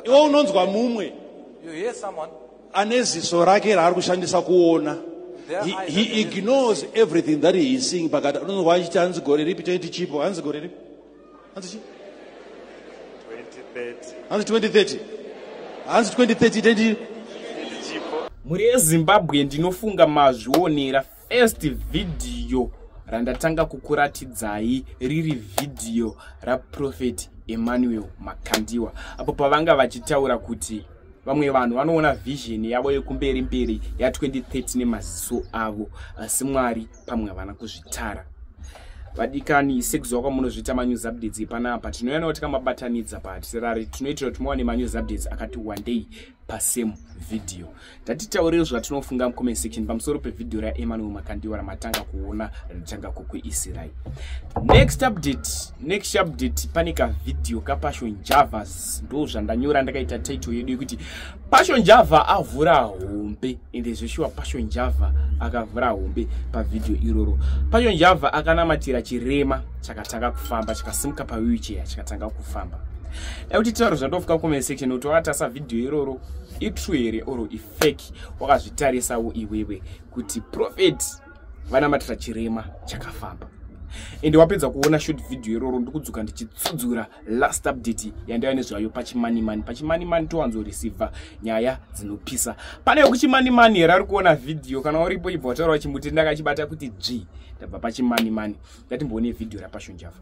Iwe unonzwa mumwe You hear someone ane ziso rake raari kushandisa kuona. Their He, eyes he are the ignores everything that he is seeing pakati. Unonzwa achiti hanzi gore ripi taiti chipo, hanzi gore ripi? Hanzi chi? 2030. Hanzi 2030. Hanzi 2030 taiti Mhuri yeZimbabwe ndinofunga mazvionera first video randatanga kukuratidzai riri video raProphet Emmanuel Makandiwa apo pavanga vachitaura kuti vamwe vanhu vanoona vision yavo yekumberi mberi ya2030 nemaziso avo asi Mwari pamwe havana kuzvitara. Vadikani, sekuziva kwamunozviita manews updates epanapa tinouya nawo tikamabatanidza pahatirari tinoitira kuti muwane manews updates akati wandei pasame video. Ndatitaurei zvatinofunga mucomment section pamusoro pevideo raEmmanuel Makandiwa ramatanga kuona ratanga kukuisirai. Next update, next update pane kavideo kaPassion Javas, ndo zvandanyora ndakaita title yedu yekuti Passion Java avhura hombe. Ende zveshuwa Passion Java akavhura hombe pavideo iroro. Passion Java akanamatira chirema chakatanga kufamba, chikasimuka pawheelchair chikatanga kufamba. Nekuti tauro zvandofuka comment section kuti wakatasa video iroro itrue here or ifake, wakazvitarisawo iwewe kuti prophet vanamatira chirema chakafamba. Ende wapedza kuona short video iroro, ndikudzoka ndichitsudzura last update yandaiva nezvayo pachimanimani. Pachimanimani towanzoreceiva nyaya dzinopisa. Pane wekuchimanimani here ari kuona video? Kana uripo ibva wataura chimuti ndakachibata kuti dzvi ndabva pachimanimani. Ngatimboone video raPassion Java.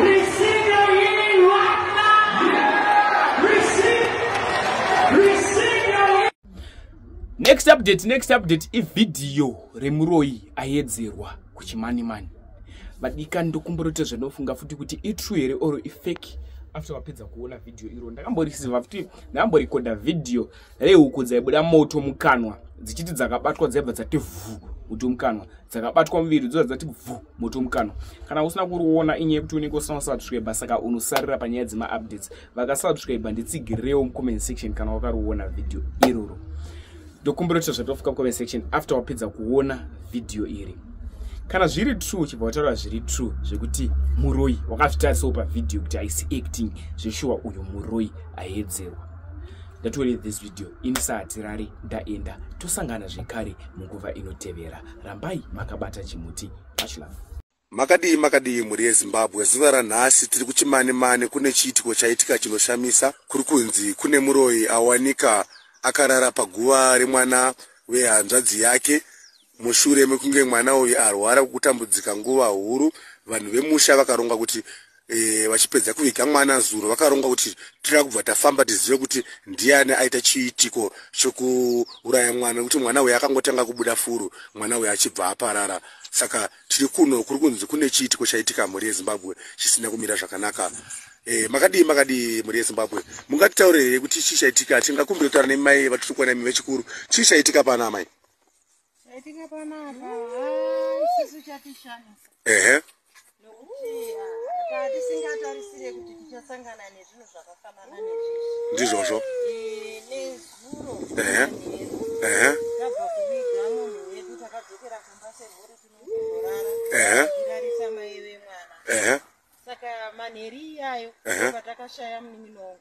Receive your healing right now. Receive. Receive your healing. Next update, next update ivideo remuroyi ayedzerwa kuchimanimani. Vadikani, ndokumborota zvanofunga futi kuti itrue here or ifake. After wapedza kuona video iro, ndakamboreceiva futi, ndakamborekodha video rehuku dzaibuda moto mukanwa dzichiti dzakabatwa dzaibva dzati vhu moto mukanwa, dzakabatwa muviri dzoda dzati vhu moto mukanwa. Kana usina kuriona inyaya yekuti unenge usina kusubscribe, saka unosarira panyaya dzemaupdates. Vakasubscribe nditsigirewo mucomment section kana wakariona video iroro. Ndokumbira kuti zvatofuka mucomment section after wapedza kuona video iri, kana zviri true chibva wataura zviri true zvekuti muroyi wakazvitarisawo pavideo kuti haisi acting, zveshuwa uyu muroyi aedzerwa. Ndatore this video inisahatirari ndaenda, tosangana zvekare munguva inotevera. Rambai makabata chimuti. Much love. Makadii makadii mhuri yeZimbabwe, zuva ranhasi tiri kuChimanimani kune chiitiko chaitika chinoshamisa. Kuri kunzi kune muroyi awanika akarara paguva remwana wehanzvadzi yake mushure mekunge mwana uyu arwara kutambudzika nguva huru. Vanhu vemusha vakaronga kuti vachipedza kuviga mwana zuro, vakaronga kuti tira kubva tafamba tizive kuti ndiani aita chiitiko chokuuraya mwana, nekuti mwana uyu akangotanga kubuda furu, mwana uyu achibva aparara. Saka tiri kuno kuri kunzi kune chiitiko chaitika mhuri yeZimbabwe chisina kumira zvakanaka. Makadii makadii mhuri yeZimbabwe, mungatitaurire here kuti chii chaitika? Tingakumbira kutaura nemai vatiri kuona imi vechikuru. Chii chaitika pana amai? Chaitika panapa isusu chatishamisa. Nokuti tatisingatarisire kuti tichasangana nezvinhu zvakafanana nezvizvi. Ndizvozvo. Nezuro manheru Ehe. tabva kuviga munhu wedu, takadzokera kumba semhuri tinongorara tichirarisa mai vemwana. Saka manheru iyayo patakashaya munin'ina.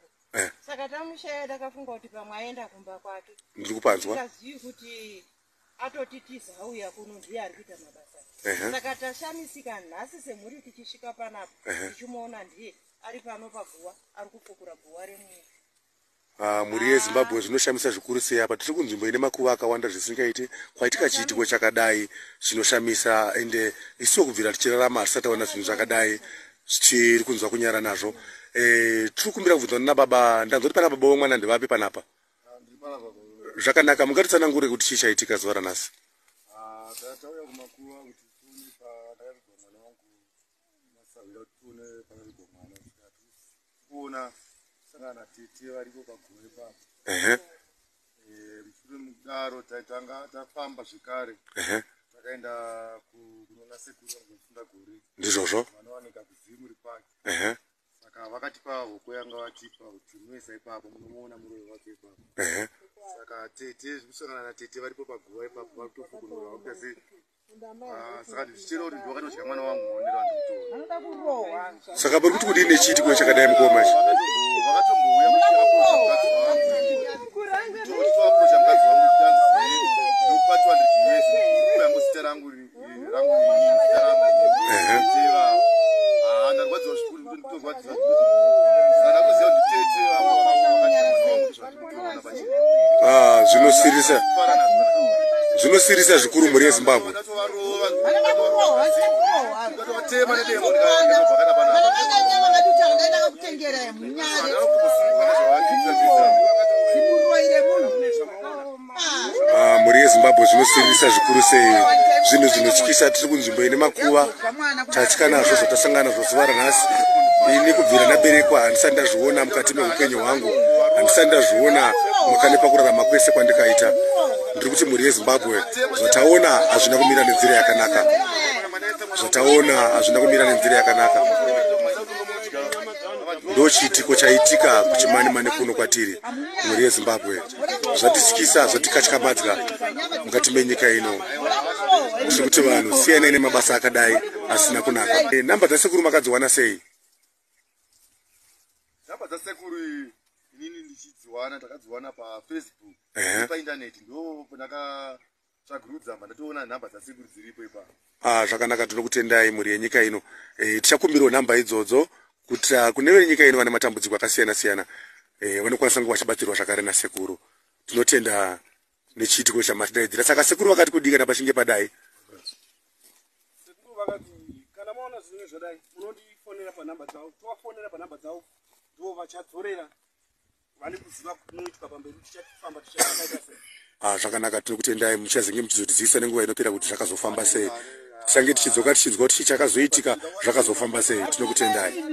Saka tamushaya takafunga kuti pamwe aenda kumba kwake. Ndiri kupanzwa. Tikazivi kuti atotitiza auya kuno, ndiye ari kuita mabasa. Saka tashamisika nhasi semhuri tichisvika panapa tichimuona ndiye ari pano paguva, ari kufukura guva remufi. Mhuri yeZimbabwe, zvinoshamisa zvikuru sei apa. Tiri kunzvimbo ine makuva akawanda zvisingaiti. Kwaitika chiitiko chakadai chinoshamisa, ende isuwo kubvira tichirarama hatisati taona zvinhu zvakadai. Tiri kunzwa kunyara nazvo. Tiri kumbira kubvunzwa nababa. Ndanzwa kuti pana baba vemwana, ndevapi panapa? Zvakanaka, mungatitsanangure kuti chii chaitika zuva ranhasi? Tauya kumakuva kuti tione pandakavigwa mwana wangu, masahwira, kuti tione pakavigwa mwana. Kuona sangana natete variko paguva ipapo. Mushure mekudaro taitanga tafamba zvekare, takaenda kunoona sekuru vangu vefunda gore. Ndizvozvo. Vanowanika kuZimuri Park. Saka vakatipa hoko yanga vatipa kuti munoisa ipapo, munomuona muroyi wake ipapo. Saka tete, zvikusangana natete varipo paguva ipapo, vari kutofukunura, vakuita sei. Saka zvichireva kuti ndovakatodya mwana wangu, maonero andikutora. Anoda kurohwa. Saka muri kuti kudini nechiitiko chakadai, mukoma ichi? Vakatombouya kuchiapproacha mukadzi wangu, toapproacha mukadzi wangu kuti anzi ndokupa 200 US, kuyangu zita rangu rangu inini, zita rangu tete vavo. Ndarwadziwa zvikuru, kuti nditorwadziwa, saka ndakuziva kuti tete vavo vakadya mwana wangu, zvandikutoona pachena. Zvinosirisa. Kufara nazvo kana Zvinosirisa zvikuru, mhuri yeZimbabwe. ndatovarova. Anoda kurohwa, kurohwa. Ndatovatema nedemo, ndikabva kana panapa. Kana vaida nyama ngatitaura, ndaida kutengera munyare. Ndanokutosunguka nezvavakiita. Zimuroyi remunhu. Mhuri yeZimbabwe, zvinosiririsa zvikuru sei, zvinhu zvinotyisa. Tiri kunzvimbo ine makuva, tatya nazvo zvatasangana nazvo zuva ranhasi. Ini kubvira ndaberekwa handisati ndazviona mukati meupenyu hwangu, handisati ndazviona mukane pakurarama kwese kwandikaita. Ndiri kuti mhuri yeZimbabwe, zvataona hazvina kumira nenzira yakanaka, zvataona hazvina kumira nenzira yakanaka. Ndo chiitiko chaitika kuChimani Mani kuno kwatiri. Mhuri yeZimbabwe, zvatityisa, zvatikatyamadza mukati menyika ino. Tiri kuti vanhu siyanai nemabasa akadai asina kunaka. Namba dzasekuru makadziwana sei? Namba dzasekuru inini ndichidziwana, ndakadziwana paFacebook. Paindaneti ndo ndakatsvagurudza, mba ndatoona nhamba dzasekuru dziripo ipapo. Zvakanaka, tinokutendai, mhuri yenyika ino. Tichakumbirawo nhamba idzodzo kuti kune venyika ino vane matambudziko akasiyana siyana, vanokwanisa kunge vachibatsirwa zvakare nasekuru. Tinotenda nechiitiko chamatidaidzira. Saka sekuru vakati kudii kana pachinge padai? Sekuru vakati kana maona zvinhu zvadai, munondifonera panhamba dzavo. Tovafonera panhamba dzavo, ndo vachadzorera, vane kuziva kunoitwa pamberi, tichafamba tichakaita sei. Zvakanaka, tinokutendai. Muchazenge muchizotizivisa nenguva inopera kuti zvakazofamba sei. Tichange tichidzoka tichinzwa kuti chii chakazoitika, zvakazofamba sei. Tinokutendai.